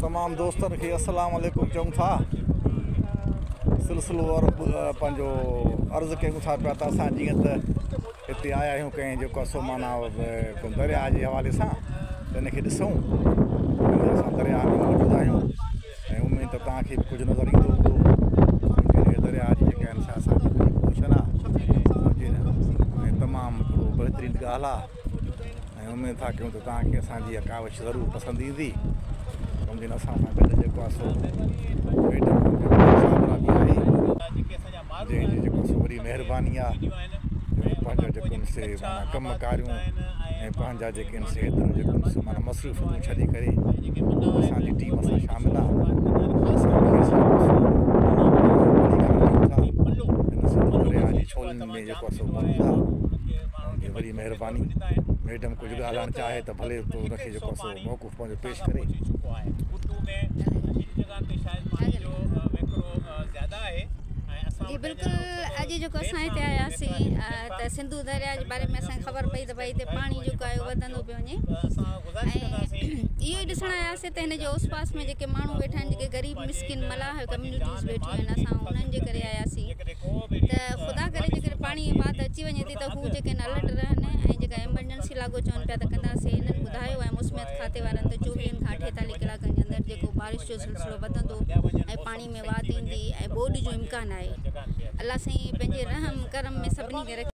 تمام دوستن کي السلام عليڪم چئون ٿا. سلسلو پنهنجو عرض ڪيون ٿا پيا ته اسان جيئن ته هتي آيا آهيون ڪنهن جيڪو آهي سو معنيٰ درياء جي حوالي سان ته ان کي ڏسون اسان درياء ۾ موجود آهيون ۽ اميد ته توهان کي به ڪجهه نظر ايندو هوندو درياء جي جيڪا آهن سا اسان جي پوزيشن آهي ۽ تمام هڪڙو بهترين ڳالهه آهي ۽ اميد ٿا ڪيون ته توهان کي اسان جي اها ڪاوش ضرور پسند ايندي. سمجهين اسان سان گڏ جيڪو آهي سو ميڊم صابره به آهي جنهن جي جيڪو سو وڏي مهرباني آهي جو پنهنجا جيڪو آهن سي معنيٰ ڪم ڪاريون ۽ پنهنجا جيڪي آهن سي ايترو جيڪو آهن سو معنيٰ مصروفيتون ڇڏي ڪري اسان جي ٽيم سان شامل آهي اسان کيس جيڪو سو ڀليڪار چئون ٿا هن سنڌو درياء جي ڇولين ۾ جيڪو آهي سو موجود آهي جي وڏي مهرباني ميڊم ڪجهه ڳالهائڻ چاهي ته ڀلي تو ان کي جيڪو سو موقف پنهنجو پيش ڪري. جي بلڪل اڄ جيڪو اسان هتي آياسين ته سنڌو درياء جي باري ۾ اسان کي خبر پئي ته ڀائي هتي پاڻي جيڪو آهي وڌندو پيو وڃي ۽ اهو ئي ڏسڻ آياسين ته هن جي اوس پاس ۾ جيڪي ماڻهو ويٺا آهن جيڪي غريب مسڪين ملاح ڪميونٽيز ويٺيون آهن اسان انهن جي ڪري آياسين ته خدا ڪري جيڪڏهن پاڻي جي وات اچي وڃي ٿي ته هو جيڪي آهن الرٽ رهن ۽ جيڪا ايمرجنسي لاڳو چون پيا ته ڪنداسين هنن ٻڌايو آهي موسميات کاتي وارن ته چوويهن کان اٺيتاليهه ڪلاڪن جي اندر جيڪو بارش جو سلسلو وڌندو ۽ پاڻي ۾ واڌ ايندي ۽ ٻوڏ جو امڪان آهي الله سائين پنهنجي رحم ڪرم ۾ سڀني کي رکي.